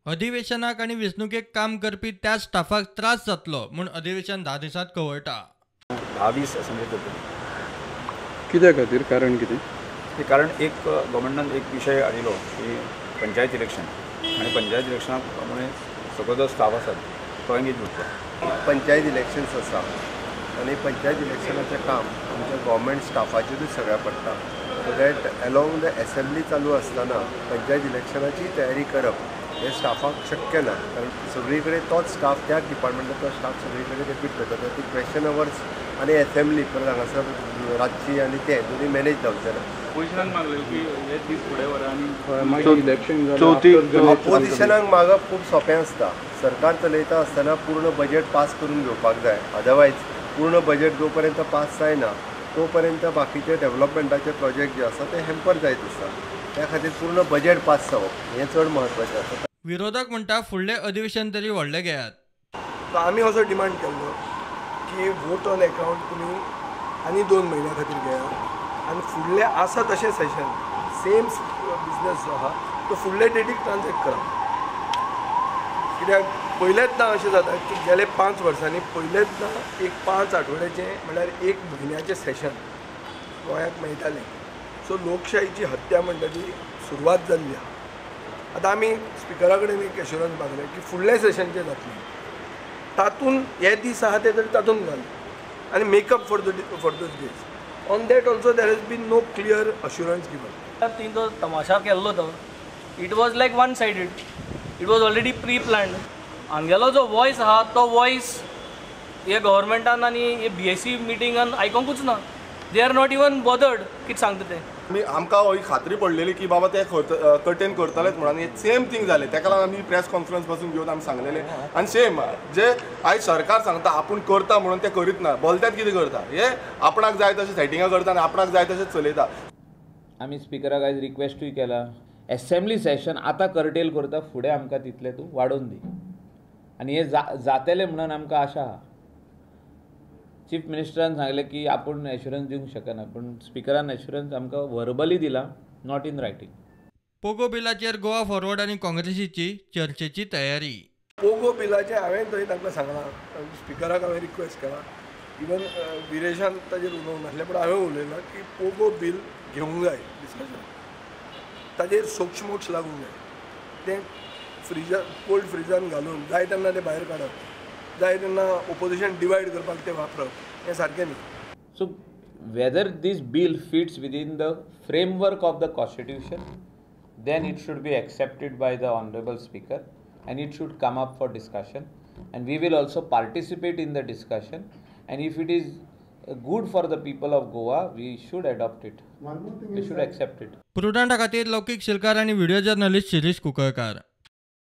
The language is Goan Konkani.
अधिवेशनाक आनी वेंचणुकेक काम करपी त्याच स्टाफाक त्रास जातलो म्हूण अधिवेशन 10 दिसांत कवळटा. 10-20 असेंब्ली करतली. कित्या खातीर, कारण कितें? कारण एक गव्हर्मेंटान एक विशय हाडिल्लो की पंचायत इलेक्शन, आनी पंचायत इलेक्शनाक प्रमाणे सगळो जो स्टाफ आसा तो एंगेज उरता. पंचायत इलेक्शन्स आसा आनी पंचायत इलेक्शनाचें काम आमच्या गव्हर्मेंट स्टाफाचेरूच सगळें पडटा. So that along the assembly चालू आसतना पंचायत इलेक्शनाची तयारी करप हें स्टाफाक शक्य ना, कारण सगळी कडेन तोच स्टाफ, त्याच डिपार्टमेंटाचो स्टाफ सगळी कडेन रिपीट करता. ती क्वेश्चन अवर्स आनी एसेंब्ली परत हांगासर रातची आनी ते दोनूय मॅनेज जावचें ना. ऑपोजिशनान मागलें की हे दीस फुडें व्हरा आनी ऑपोजिशनाक मागप खूब सोंपें आसता. सरकार चलयता आसतना पूर्ण बजेट पास करून घेवपाक जाय, अदरवायज पूर्ण बजेट जो पर्यंत पास जायना तो पर्यंत बाकीचे डेव्हलपमेंटाचे प्रोजेक्ट जे आसा ते हॅम्पर जायत आसता. त्या खातीर पूर्ण बजेट पास जावप हें चड म्हत्वाचें आसा. विरोधक म्हणटा फुडलें अधिवेशन तरी व्हडलें घेयात. आमी असो डिमांड केल्लो की वोट ऑन अकाउंट तुमी आनी 2 म्हयन्या खातीर घेयात आनी फुडलें आसा तशें सेशन सेम बिजनस जो आहा तो फुडले डेटीक ट्रान्झॅक्ट करा. कित्याक पयलेंच ना अशें जाता की गेले 5 वर्सांनी पयलेंच ना एक 5 आठवड्याचें म्हणल्यार 1 म्हयन्याचें सेशन गोंयाक मेळटालें. सो लोकशाहीची हत्या म्हणटा ती सुरवात जाल्ली आहा. आतां आमी स्पिकरा कडेन एक एश्युरन्स मागलें की फुडलें सेशन जें जातलें तातूंत हे दीस आहा ते तरी तातूंत घाल आनी make up for the for those days. On that also there has been no clear assurance given. तिने तो तमाशा केल्लो तो it was like one sided, it was already pre planned. हांगेलो जो वॉयस आहा तो वॉयस हे गव्हर्मेंटान आनी हे बीएसी मिटिंगान आयकोंकूच ना. They are not even bothered कितें सांगता तें. आमी आमकां ही खात्री पडलेली की बाबा ते कर्टेन करतलेच म्हणून, आनी सेम थींग जालें. ताका लागून आमी प्रेस कॉन्फरन्स पासून घेवन आमी सांगलेलें. आनी सेम जे आयज सरकार सांगता आपूण करता म्हणून ते करीत ना, बोलतात कितें करता, हे आपणाक जाय तशें सेटिंगां करता आनी आपणाक जाय तशें चलयता. आमी स्पिकराक आयज रिक्वेस्टूय केला, एसेंब्ली सेशन आतां कर्टेल करता, फुडें आमकां तितलें तूं वाडोवन दी. आनी हें जातलें म्हणून आमकां आशा आहा. चीफ मिनिस्टरान सांगलें की आपूण एश्युरन्स दिवंक शकना, पूण स्पिकरान एश्युरन्स आमकां वर्बली दिला, not in writing. Pogo बिलाचेर गोवा फॉरवर्ड आनी काँग्रेसीची चर्चेची तयारी. पोगो बिलाचें हांवें थंय तांकां सांगलां, स्पिकराक हांवें रिक्वेस्ट केला, इवन विरेशान ताजेर उलोवंक नासलें पूण हांवें उलयलां की पोगो बील घेवंक जाय डिस्कशन, ताजेर सोक्षमोक्ष लागूंक जाय. तें फ्रिजा कोल्ड फ्रिजान घालून जाय तेन्ना तें भायर काडप, जाय तेन्ना ओपोजिशन डिवायड करपाक तें वापरप हें सारकें न्ही. So whether this bill fits within the framework of the constitution, then it should be accepted by the honourable speaker and it should come up for discussion, and we will also participate in the discussion, and if it is good for the people of Goa, we should adopt it, we should accept it. प्रुडंटा खातीर लौकीक शिलकार आनी व्हिडिओ जर्नलिस्ट शिरीष कुंकळकार.